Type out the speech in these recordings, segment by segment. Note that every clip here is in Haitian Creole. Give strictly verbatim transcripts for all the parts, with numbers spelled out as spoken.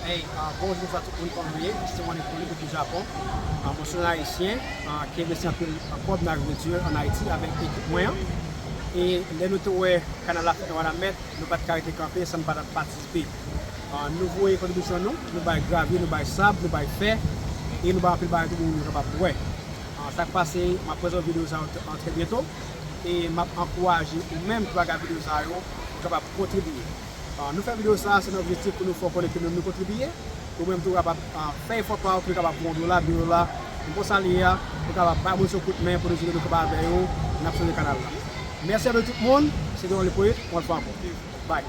Hey, ah, bonjou, bonswa tout moun, kòman nou ye? Se Ronnie Poly depi Japon. Ah, mwen se yon Ayisyen, ah, ki envesti anpil, ah, kòb nan agrikilti an Ayiti avèk ekip mwen an. E lè nou te wè kanal la fèt nan Wanament, nou pa t ka rete kanpe san n pa t ap patisipe. Ah, nou voye kontribisyon nou, nou bay gravye, nou bay sab, nou bay fè, e nou bay anpil bagay tou pou moun yo kapab bwè. Ah, sa k pase, m ap prezante videyo sa yo t-, an trè byento, e m ap ankouraje ou menm ki pa gade videyo sa yo, ou kapab kontribye. Ah, nou fè videyo sa, se nan objektif pou nou fè w konnen ke nou, nou kontribye. Ou menm tou, ou kapab, ah, fè efò pa w, pou nou kapab pran yon dola, de dola. Nou konsa li ye a, nou kapab bay moun yo kout men pou nou di nou kapab avè yo, n ap sove kanal la. Mèsi anpil tout moun, se te Ronnie Poly, yon lòt fwa ankò. Bye.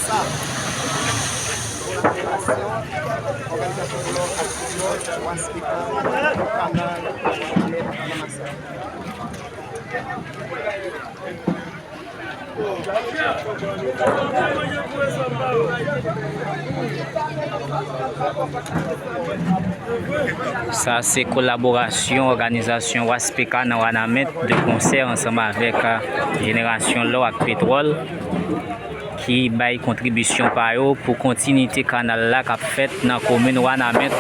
Sa, òganizasyon Lò ak Petròl, Waspeka, Kanal, Wanament, Wanament. Sa se kolaborasyon òganizasyon Waspeka nan Wanament de konsè ansanm avèk, a, Jenerasyon Lò ak Petwòl ki bay kontribisyon pa yo pou kontinite kanal la k ap fèt nan komin Wanament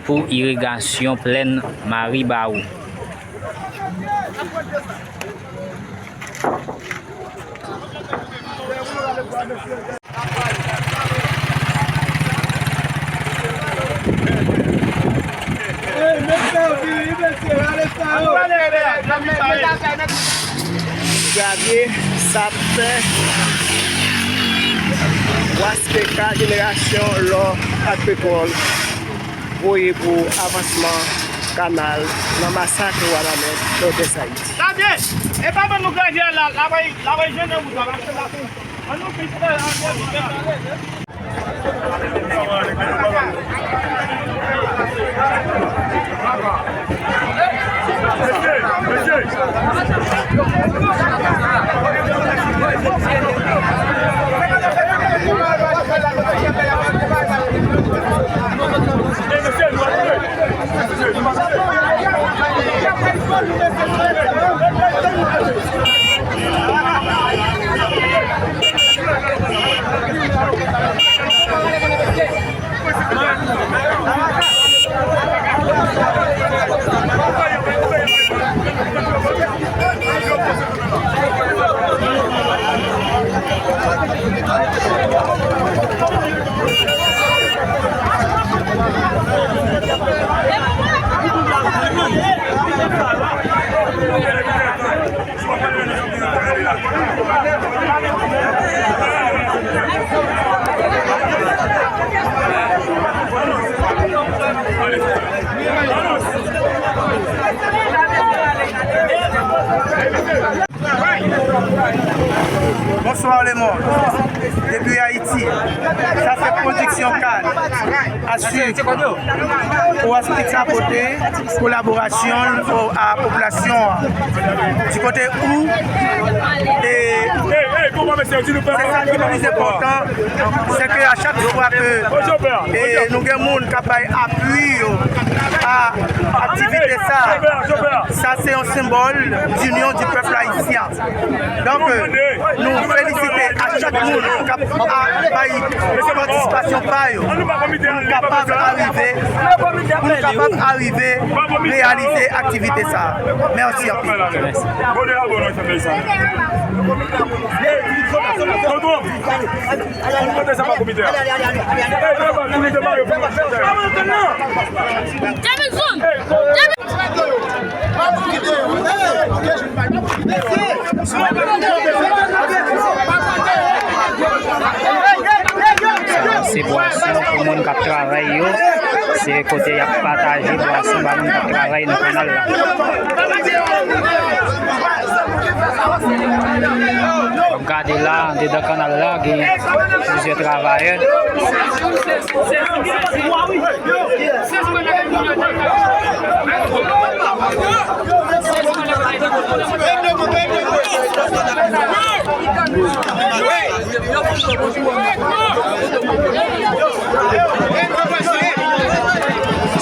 pou irigasyon plèn Maribawou. Gravye, sab, fè, Waspeka, Jenerasyon Lò ak Petwòl voye pou avansman kanal nan masak Wanament, Nòdès Ayiti. Gade! E pa ban nou gravye a la, l ap, l ap jennen wout la, paske l ap, an nou fin fè, an nou fin fè. Bonswa lemonn. Depi Ayiti, sa se pwodiksyon kann a sik Waspeka pote kolaborasyon l a popilasyon an. Di kote ou, e se sa ki plis enpòtan, se ke a chak fwa ke, e, nou gen moun k ap bay apui yo a aktivite sa, sa se yon senbòl dinyon di pèp ayisyen. Donk, nou felisite a chak moun k ap a, bay patisipasyon pa yo pou nou kapab arive, pou nou kapab arive reyalize aktivite sa. Mèsi anpil. Mèsi. Davidson! David- k ap travay yo, se kote y ap pataje bwason ba moun k ap travay nan kanal la. W ap gade la, andedan kanal la, gen plizyè travayè.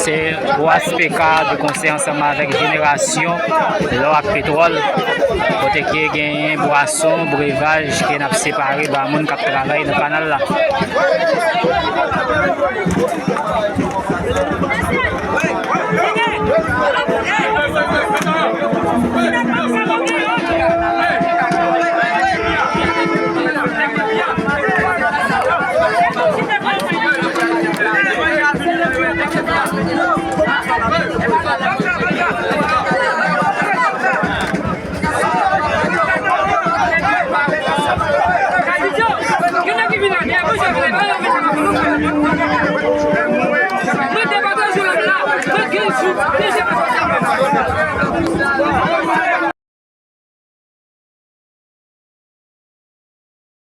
Se Oas P K de konsè ansanm avèk Jenerasyon Lò ak Petwòl, kote ke genyen bwason, brevaj ke n ap separe ba moun k ap travay nan kanal la.